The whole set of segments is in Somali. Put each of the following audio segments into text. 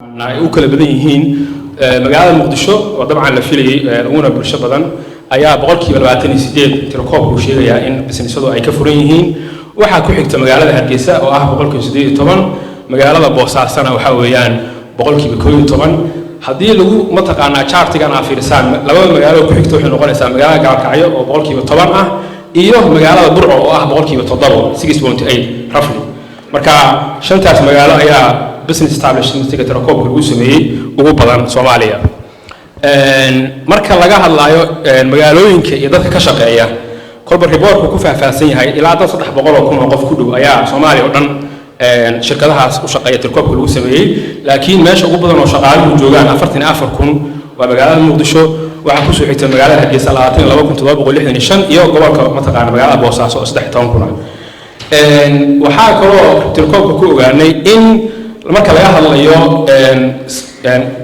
Ay u kala badan yihiin, magaalada Muqdisho oo dabcan la filayay uguna bulsho badan ayaa 28% tirakoobku uu sheegayaa in businessadu ay ka furan yihiin. Waxaa ku xigta magaalada Hargeysa oo ah 18%. Magaalada Boosaasana waxaa weeyaan 11%. Haddii lagu mataqaanaa chartigan aa fiirisaan, labada magaalo ku xigta waxay noqonaysaa magaalada Gaalkacyo oo 10% ah iyo magaalada Burco oo ah 7%, 6.8 roughly. Marka shantaas magaalo ayaa business establishmentiga tirakoobka lagu sameeyey ugu badan Soomaaliya. Marka laga hadlaayo magaalooyinka iyo dadka ka shaqeeya, kolba reportku ku faahfaahsan yahay ilaa dad 300,000 oo qof ku dhow ayaa Soomaaliya oo dhan shirkadahaas u shaqeeya tirakoobka lagu sameeyey. Laakiin meesha ugu badan oo shaqaaluhu joogaan, 44,000, waa magaalada Muqdisho. Waxaa kusoo xigta magaalada Hargeysa, 22,765, iyo gobolka mataqaana magaalada Boosaaso oo 13,000 ah. Waxaa kaloo tirakoobka ku ogaanay in marka laga hadlayo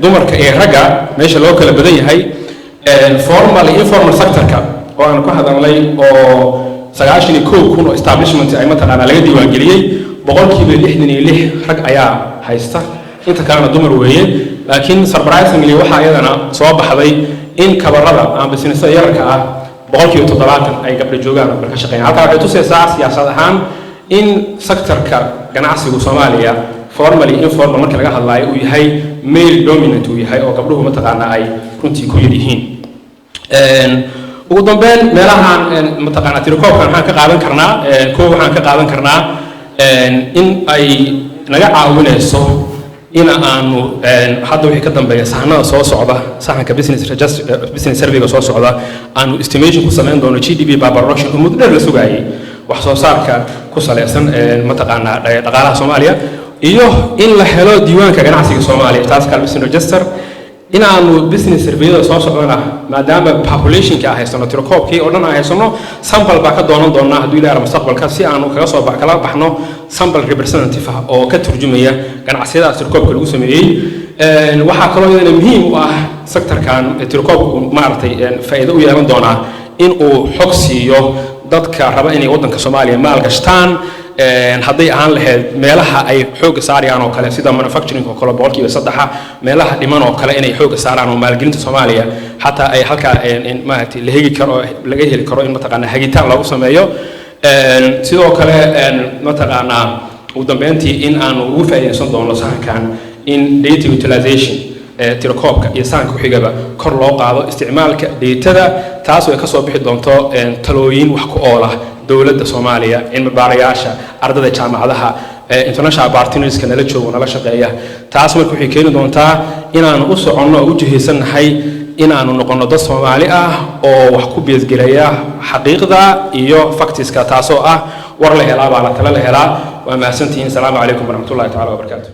dumarka iyo ragga meesha loo kala badan yahay, formal iyo informal sectorka oo aan ku hadalnay oo 91,000 oo establishment ay mataqaanaa laga diiwaangeliyey, 66% rag ayaa haysta, inta kalena dumar weeye. Laakiin surprisingly waxaa iyadana soo baxday in kabarada ama businessada yararka ah 70% ay gabdho joogaan oo ka shaqeeyaan. Halkaa waxay tusaysaa siyaasad ahaan in sectorka ganacsigu Soomaaliya, formally, informal, marka laga hadlaayo uu yahay male dominant uu yahay oo gabdhuhu mataqaanaa ay runtii ku yar yihiin. Ugu dambeyn, meelahan mataqaanaa tirakoobkan waxaan ka qaadan karnaa, koo waxaan ka qaadan karnaa in ay naga caawinayso in aanu hadda wixii ka dambeeya sahanada soo socda, sahanka business surveyga soo socda, aanu estimation ku samayn doono GDP per production oo muddo dheer la sugaayay, wax soo saarka ku salaysan mataqaanaa dhaqaalaha Soomaaliya, iyo in la helo diiwaanka ganacsiga Soomaaliya, taas kale business register, inaanu business surveyada soo socdana, maadaama populationka aan haysano, tirakoobkii oo dhan aan haysano, sample baa ka doonan doonaa hadduu Ilaah mustaqbalka si aanu kaga soo kala baxno sample representative ah oo ka turjumaya ganacsiyadaas tirakoobka lagu sameeyey. Waxaa kaloo iyadana muhiim u ah sectorkan tirakoobku maaragtay faa'iido u yeelan doonaa in uu xog siiyo dadka raba inay waddanka Soomaaliya maal gashtaan, hadday ahaan lahayd meelaha ay xoogga saarayaan oo kale, sida manufacturing oo kale 3%, meelaha dhiman oo kale inay xoogga saaraan oo maalgelinta Soomaaliya xataa ay halkaa maaragtay la hegi karo, laga heli karo in mataqaanaa hagitaan loogu sameeyo. Sidoo kale mataqaanaa ugu dambeyntii in aanu ugu faa'iidaysan doono sahankan in data utilization, tirakoobka iyo sahanka ku-xigaba kor loo qaado isticmaalka datada, taas oo ay kasoo bixi doonto talooyin wax ku ool ah dowladda Soomaaliya, cilmi baarayaasha, ardada jaamacadaha, international partnerska nala joogo, nala shaqeeya. Taas marka waxay keeni doontaa inaanu u soconno oo u jihaysannahay inaanu noqonno dad Soomaali ah oo wax ku beesgelaya xaqiiqda iyo factiska, taasoo ah war la helaa baa la tala la helaa. Waa mahadsantihiin. Asalaamu calaykum waraxmatullahi tacala wabarakaatu.